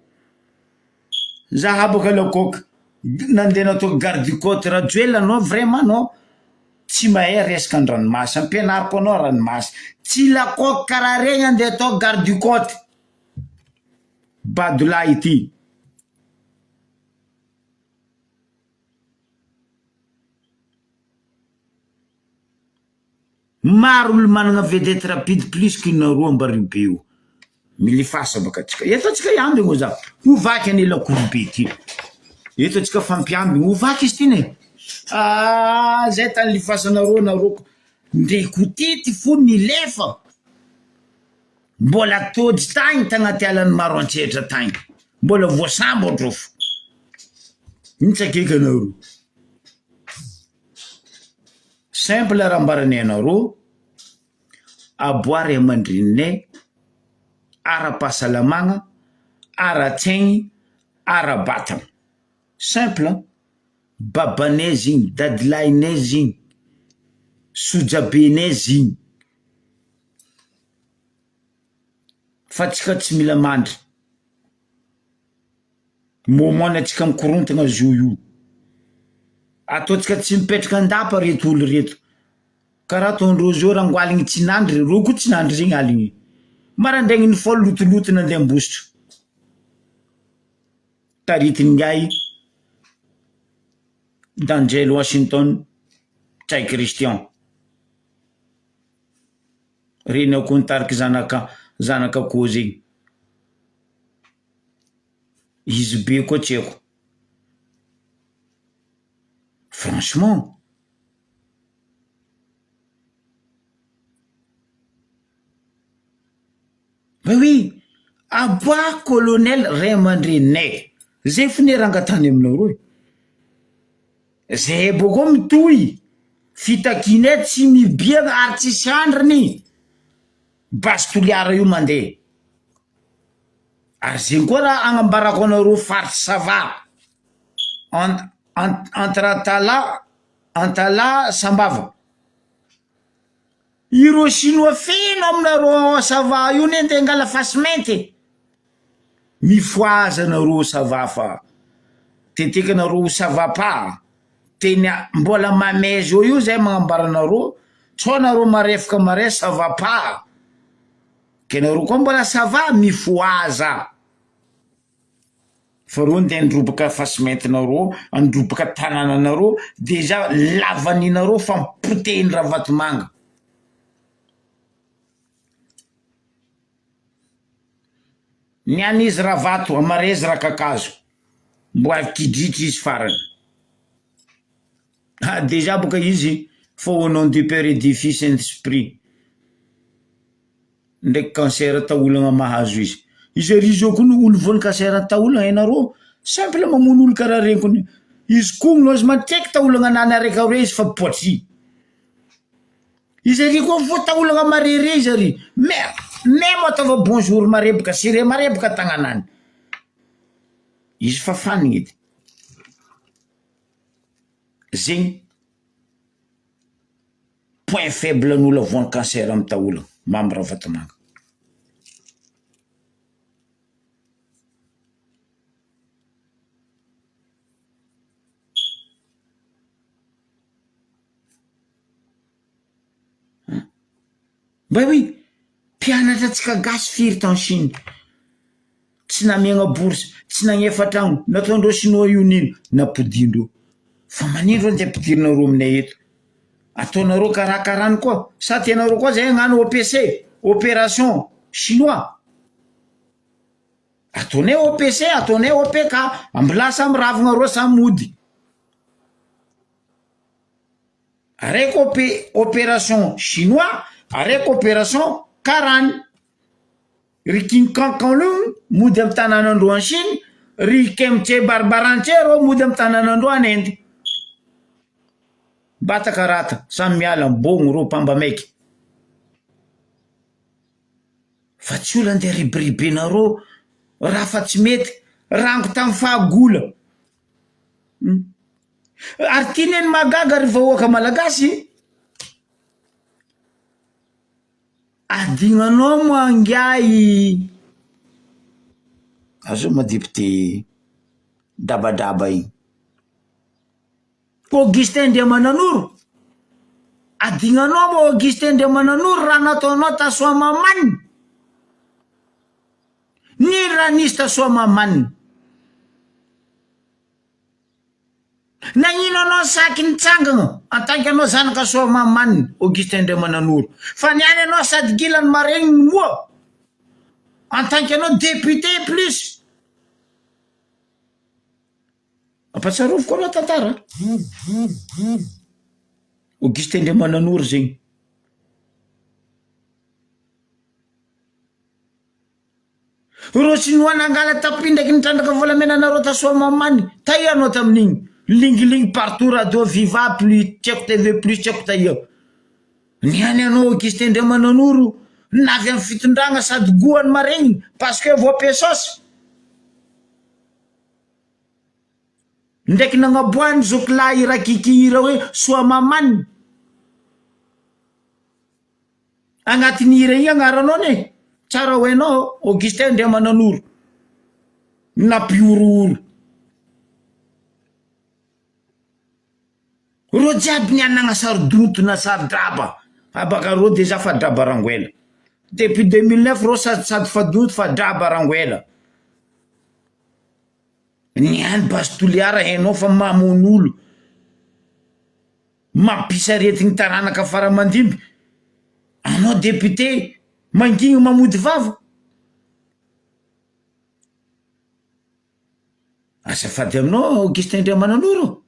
Za boka lecoq nandeha natao garde du cote Rajoelina anao vraiment anao tsy mahay resaka an-dranomasy ampianariko anao ranomasy tsy lacoque karaha regny andeha atao garde du cote badolahy ity. Maro olo managna vedette rapide plus que nareo ambariho be io. Milifasa baka atsika. Eto atsika hiambigny hoy za. Ho vaky anie lakoro be ty. Eto atsika fampiambigny. Ho vaky izy ty ne. Ah zay tany lifasanareo nareo ko. Ndreky ho tety fo nilefa. Mbola tôjy tagny tagnaty alan'i Maroantsetra tagny. Mbola voasambotro fo. Nitsakeky anareo. Simple raha ambaranay anareo, aboa ray aman-dreninay ara-pahasalamagna, ara-tsaigny, ara-batagna, simple an! Babanay zegny, dadilahinay zegny, sojabenay zegny, fa tsika tsy mila mandry. Moment ny antsika mikorontagna zo io. Ataontsika tsy mipetraka an-dapa reto olo reto. Karaha ataondreo zao rangoaligny tsy nandry, reo koa tsy nandry zegny aligny. Marandraigny nifoha lotoloto nandeha Ambositra. Taritin'ingahy Denzel Washington, Ntsay Christian. Reny akoho nitariky zanaka zanak'akoho zegny. Izy be koa tsy haiko. Franchement. Ben oui, aboaho colonel ray aman-dreninay. Zay fone rangatany aminareo e. Zay bôkô mitohy, fitakianay tsy mibiagna ary tsisy andriny. Base Toliara io mandeha. Ary zegny koa raha agnambarako anareo faritry Sava, en- en- entre Antalaha Antalaha Sambava, ireo sinoa feno aminareo ao Sava io ne nde angala fasimainty e, mifohaza nareo Sava fa teteky nareo ho ça va pas, tena mbola mamay zao io zay magnambara anareo, sao nareo marefaka mare ça va pas. Ke nareo koa mbola ça va mifohaza fa reo ndeha androbaka fasimaintinareo androbaka tanananareo dejà lavaninareo fa potehiny ravatomanga ny any izy ravato amarezy rakakazo mbo avy kidritry izy farany ah dejà boka izy fa au nom du père et du fils saint esprit Ndraiky cancer taolagna mahazo izy. Izy ary izy eo koa no olo voan'ny cancer taolagna hainareo? Simple mamono olo karaha regny kony. Izy koa no azy matreky taolagna anany araiky aroe izy fa poitry. Izy ary koa voa taolagna marere izy ary. Mais meme ataova bonjour mare boka serrer mare boka tagnanany. Izy fa fanigny edy. Zegny. Point faible ny olona voan'ny cancer amin'ny taolana, Mamy Ravatomanga. Mba oui, mpianatra antsika gasy firy tany Chine? Tsy namiagna bourse, tsy nagnefa tragno, nataondreo sinoa io nino, nampodindreo. Fa manino reo ndeha ampidirinareo aminay eto? Ataonareo karakarany koa, sa tianareo koa zay hagnano OPC, opération chinois? Ataonay OPC, ataonay OPK, ambilà samy ravigna reo samy mody. Araiky OP, opération chinois, araiky opération karany. Ry King Kong Kong mody amy tanànandreo any Chine, ry Kemche Barbarantche reo mody amy tanànandreo any Inde. Bata karata, samy miala mibogno reo mpamba maiky. Fa tsy olo andeha ribiribenareo raha fa tsy mety, rango tamy fahagola. Ary ty ne ny mahagaga ry vahoaka malagasy, Adignanao moa angahy aza ma député drabadraba igny. Augustin Andriamananoro, adignanao moa Augustin Andriamananoro raha nataonao ta Soamahamanina? Nino raha nisy ta Soamahamanina? Nagnino anao saky nitsangagna en tant que anao zanaka Soamahamanina Augustin Andriamananoro fa niany anao sady gila ny maregniny moa en tant que anao député plus Ampatsaroviko anao tantara Augustin Andriamananoro zegny. Reo sinoa nangala tapis ndraiky nitrandraka volamena anareo ta Soamahamanina, taia anao tamin'igny? Lingilingy partout radio viva plus tsy haiko TV plus tsy haiko taia. Niany anao Augustin Andriamananoro navy amin'ny fitondragna sady goa ny maregniny parce que voapesos. Ndraiky nagnaboahany zokilahy Rakiky hira hoe Soamahamanina. Agnatin'ny hira igny agnaranao anie, tsara ho hainao Augustin Andriamananoro, nampihorohoro. Reo jiaby nianagna sarodonto na sarodraba, abaka reo dejà fa draba rangoela. Depuis 2009 reo sady sady fa donto fa draba rangoela. Niany base Toliara hainao fa mamono olo. Mampisy aretigny taranaka fara mandimby anao député mangigny mamody vava. Azafady aminao Augustin Andriamananoro ô!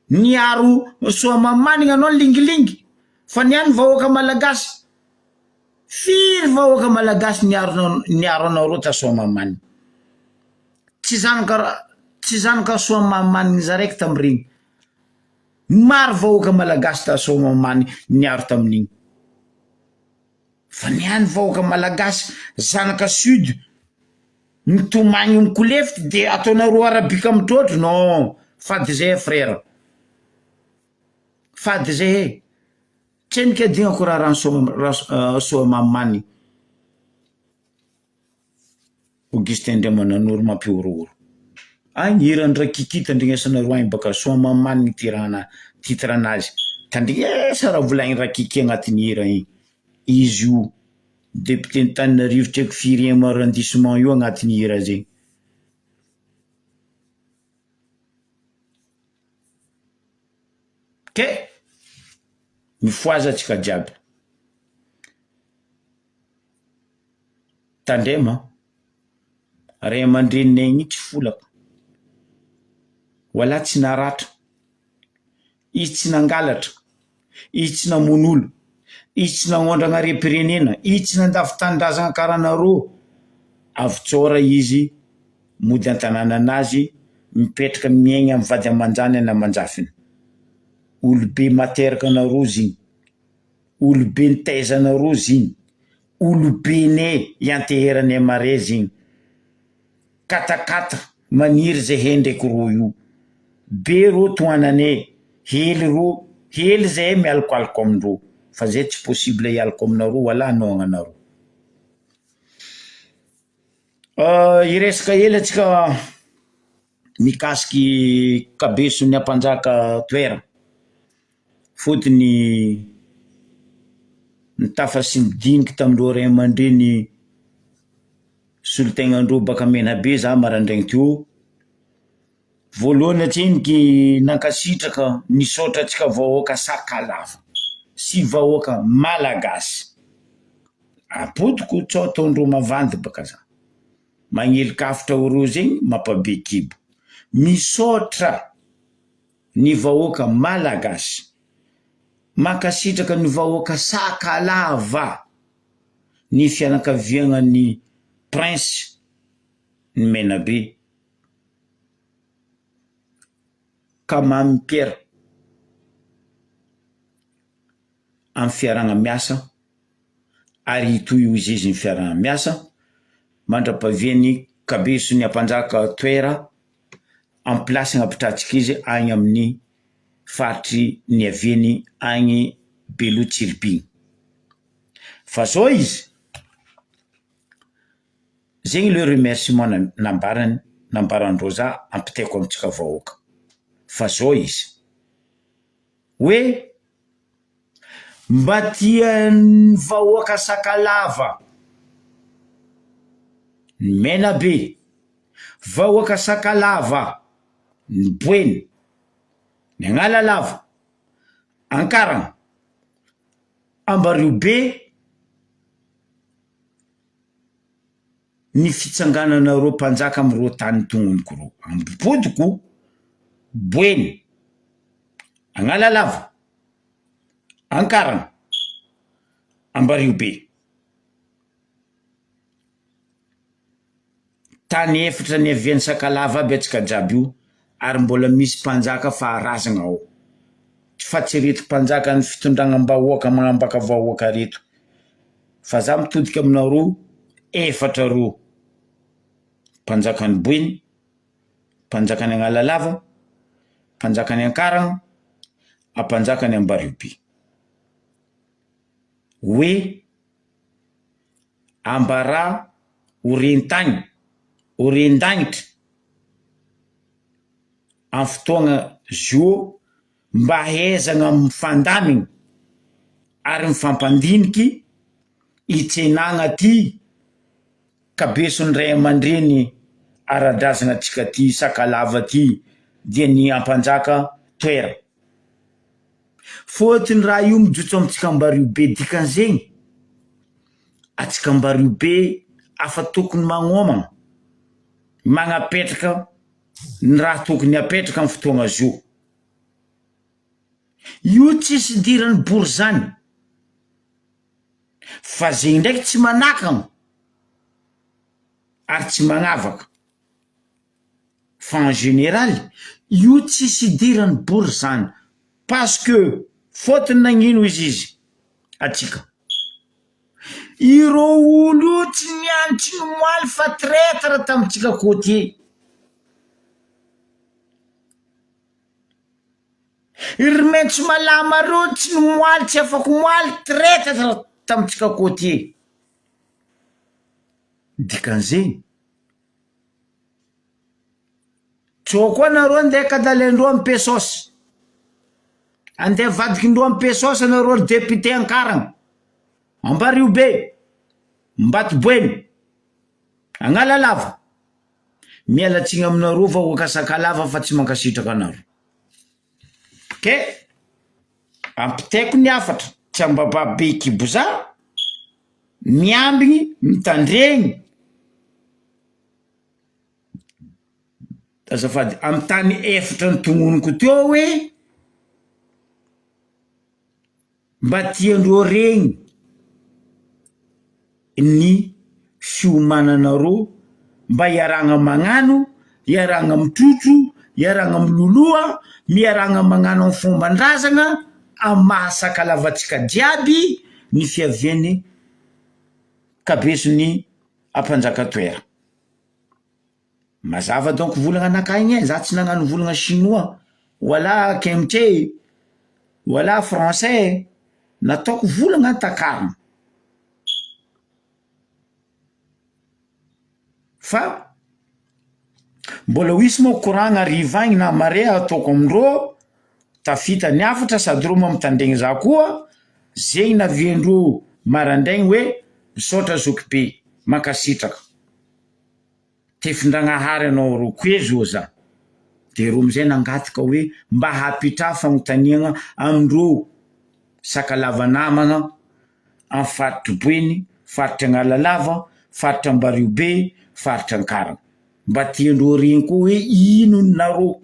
Niaro Soamahamanigna anao nilingilingy fa ny an'ny vahoaka malagasy firy vahoaka malagasy niaro niaro anareo ta Soamahamanigna? Tsy zanaka tsy zanaka Soamahamanigna zaraiky tamin'iregny. Maro vahoaka malagasy ta Soamahamanigna niaro tamin'igny. Fa ny any vahoaka malagasy zanaka sud mitomagny mikolefitry de ataonareo arabika mitrotro non fady zay e frère fady zay e tsendriky adignako raharaha Soa Soamahamanigna. Augustin Andriamananoro mampihorohoro. Agny hiran'i Rakiki tandrignesanareo agny baka Soamahamanigny ty raha titre anazy. Tandrignesa raha volagniny Rakiki agnatin'ny hira igny. Izy io député Antananarivo tsy haiko firième arrondissement io agnatin'ny hira zegny. Ke mifohaza antsika jiaby. Tandremo an! Ray aman-dreninay igny tsy folaka, wallah tsy naratra, izy tsy nangalatra, izy tsy namono olo, izy tsy nagnondragna harem-pirenena, izy tsy nandavo tanindrazagna karaha anareo, avotsôra izy mody an-tanànanazy mipetraka miaigna amy vady aman-janany aman-jafiny, olobe materaka anareo zigny, olobe nitaiza anareo zigny. Olobene ianteheranay mare zegny. Katakata maniry zahay ndraiky rô io. Be rô tohananay, hely rô, hely zahay mialokaloka amindrô fa zay tsy possible hialoko aminareo wala hanohagna anareo. Hiresaka hely antsika mikasiky kabeson'ny ampanjaka toera. Fotony nitafa sy nidiniky tamin'ireo ray aman-dreny. solontegnandreo baka Menabe za maraindraigny teo. Voalohany atseniky nankasitraka nisaotra antsika vahoaka Sakalava sy vahoaka Malagasy. Apodiko tsao ataondreo mavandy baka za. Magnelin-kafitra oreo zegny mampabe kibo. Misaotra ny vahoaka Malagasy. Mankasitraka ny vahoaka Sakalava ny fianakaviagna ny Prince ny Menabe. Ka Mamy Pierre amin'ny fiarahana miasa ary hitohy ho izy ny fiarahana miasa mandra-pahavian'ny kabeson'ny Ampanjaka Toera en place hagnapitrahantsika izy agny amin'ny faritry niaviany agny Beloha Tsiribihina. Fa zao izy, Zegny le remerciement nambarany nambaran'i Rosa ampitaiko amintsika vahoaka fa zao izy hoe mba tian'ny vahoaka sakalava ny Menabe, vahoaka sakalava ny Boeny, ny Agnalalava, Ankarana, Ambariobe, Ny fitsangananareo mpanjaka amin'ireo tany tononiko ireo, Ambohipodiko, Boeny, Agnalalava, Ankarana, Ambariobe. Tany efatra niavian'ny Sakalava aby antsika jiaby io ary mbola misy mpanjaka faharazagna ao. Fa tsy reto mpanjakan'ny fitondragnam-bahoaka magnambaka vahoaka reto. Fa za mitodika aminareo efatra reo, mpanjakan'i Boeny, mpanjakan'i Agnalalava, mpanjakan'i Ankaragna, ampanjakan'i Ambariobe. Hoe ambarà ho ren-tany, ho ren-dagnitra amin'ny fotoagna zio mba hahaizagna mifandamigny ary mifampandiniky hitsenagna ty kabeson'ny ray aman-dreny ara-drazagna antsika ty Sakalava ty dia ny Ampanjaka toera. Fôtony raha io mijotso amintsika Ambariobe dikan'izegny antsika Ambariobe afa tokony magnomagna magnapetraka ny raha tokony apetraka amin'ny fotoagna zio. Io tsisy idiran'ny bory zany fa zegny ndraiky tsy manakagna ary tsy magnavaka fa en général io tsisy idiran'ny bory zany parce que fôtony nagnino izy izy atsika ireo olo io tsy niany tsy nomoaly fa traitre tamitsika côtier. Ry maitso malama reo tsy nomoaly tsy afaka omaly traitatra tamintsika côtier. Dikan'izegny tsao koa nareo andeha kadalaindreo am pesos, andeha avadikindreo am pesos nareo ry député Ankarana, Ambariobe, Ambatoboeny, Agnalalava. Miala tsiny aminareo vahoaka Sakalava fa tsy mankasitraka anareo. Ke ampitaiko ny hafatra, tsy ambaba be kibo za, miambigny, mitandregny, azafady, amy tany efatra notognoniko teo hoe Mba tiandreo regny ny fiomananareo mba hiarahagna magnano, hiarahagna mitrotro, hiarahagna miloloha, miarahagna magnano am fomban-drazagna am maha sakalava antsika jiaby ny fiaviany kabeson'ny ampanjaka toera. Mazava donc volagna anakahy igny e, za tsy nagnano volagna chinois, wala kimche, wala français, nataoko volagna takarina fa mbola ho hisy moa koragna hariva agny na mare ataoko amindreo, tafita ny hafatra sady reo moa mitandregny za koa, zegny naviandreo marandraigny hoe misaotra zoky be, mankasitraka. Tefindragnahary anao ro koezo oza. De ro amizay nangataka hoe mba hapitraha fagnontaniagna amindreo Sakalava namagna am faritry Boeny, faritry Agnalalava, faritry Ambariobe, faritry Ankarana. Mba tiandreo regny koa hoe ino nareo.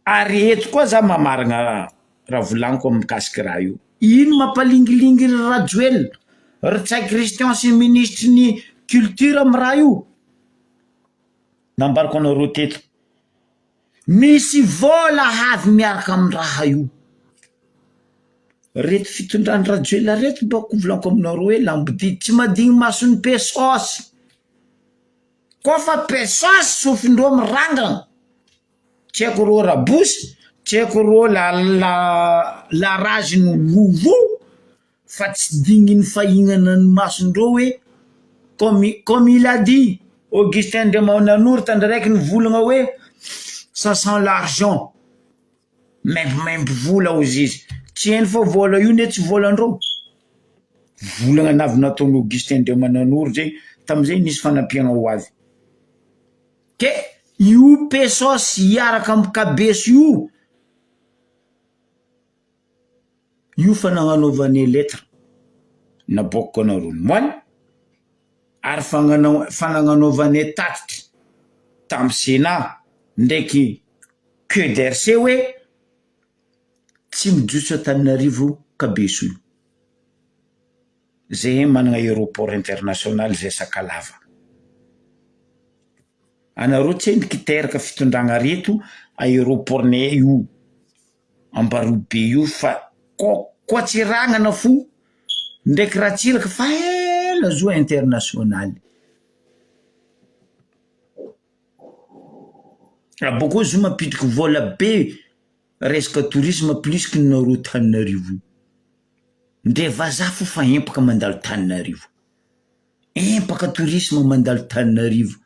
Ary eto koa za mamaragna raha volagniko am mikasiky raha io. Ino mampalingilingy ry Rajoelina, ry Ntsay Christian sy ny minisitry ny culture am raha io? Nambarako anareo teto. Misy vôla havy miaraka am raha io. Reto fitondran Rajoelina reto bako volaniko aminareo hoe lambodia tsy madigny mason'ny pesos. Koa fa pesos sofindreo mirandrana. Tsy haiko rô rabosy, tsy haiko rô la la la rage ny vovo fa tsy digniny fahinana ny masondreo hoe comme comme il a dit Augustin Andriamananoro tandraraiky nivolagna hoe ça sent l'argent maimbomaimbo vola hozy izy, tsy hainy fa vola io ne tsy volandreo, volagna navy nataon'i Augustin Andriamananoro zay tamizay nisy fanampiagna ho avy. Ke io pesos hiaraka am kabeso io, io fa nagnanaovane lettre naboakako anareo omaly ary fagnanao fanagnanaovane tatitra tam senat ndraiky QDRC hoe tsy mijotso Antananarivo kabeso io, zehe managna aeroport international zay Sakalava. Anareo tsendriky teraka fitondragna reto aeroport nay io Ambarobe io fa ko koa tsy ragnana fo ndraiky Ratsiraka fa ela zo international. Abôkeo zo mampidriky vôla be resaka tourisme plus que nareo Tananarivo io. Ndre vazaha fo fa empaka mandalo Tananarivo. Empaka tourisme mandalo Tananarivo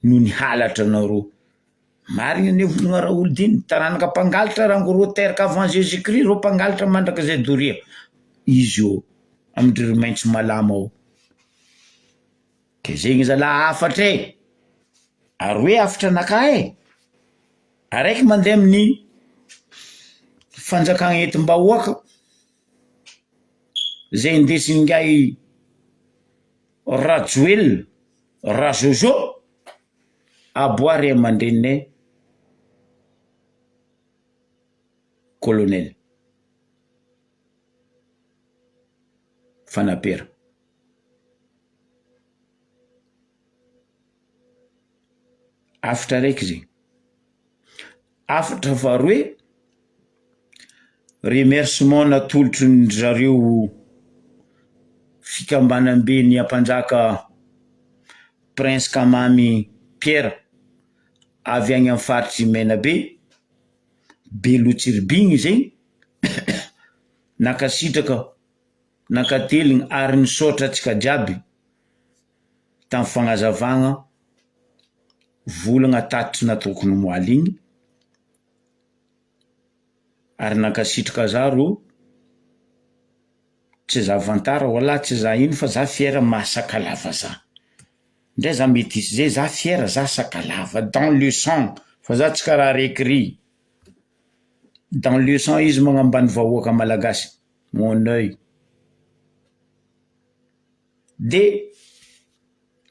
noho ny halatra anareo. Marigny anie volagna Raholidina, taranaka mpangalatra rango rô teraka avant Jesus Christ rô mpangalatra mandrakizay doria. Izy io amindry ry maitso malama ao. Ke zegny zalahy hafatra e! Ary hoe hafatra anakahy e! Araiky mandeha amin'ny fanjakana entim-bahoaka zay indesin'ingahy Rajoelina, Rajojo, aboahy ray aman-dreninay colonel Fanapera. Hafatra araiky zegny. Hafatra faharoe, remerciement natolotry ny zareo fikambanambe ny Ampanjaka Prince Kamamy Pierre avy agny amin'ny faritry Menabe, Belo Tsiribihina zegny, nankasitraka, nankateligny ary nisaotra antsika jiaby tamin'ny fagnazavagna volagna tatitry nataoko nomoaly igny ary nankasitraka za rô, tsy za vantara wala tsy za ino fa za fier maha sakalava za, ndray za metisy zay za fier za sakalava dans le sang fa za tsy karaha araiky ry, dans le sang izy magnambany vahoaka malagasy, mon oeil. De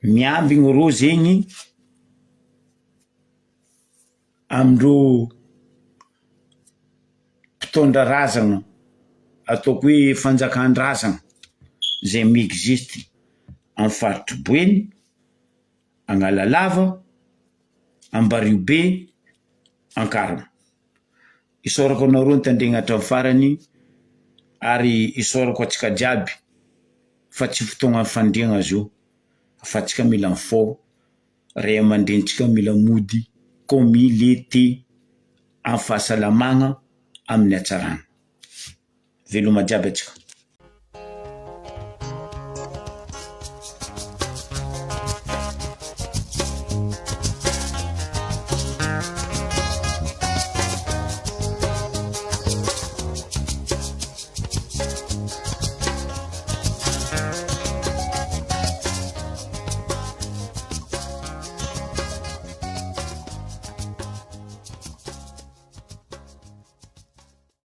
miambigny rô zegny amindreo mpitondra razagna ataoko hoe fanjakan-drazagna zay mi-existe amy faritry Boeny, Agnalalava, Ambariobe, Ankarana. Isaorako anareo nitandregny hatramin'ny farany ary isaorako antsika jiaby fa tsy fotoagnan'ny fandriagna zio fa antsika mila mifôha, ray aman-drenintsika mila mody comme il était amin'ny fahasalamagna, amin'ny hatsarana. Veloma jiaby antsika.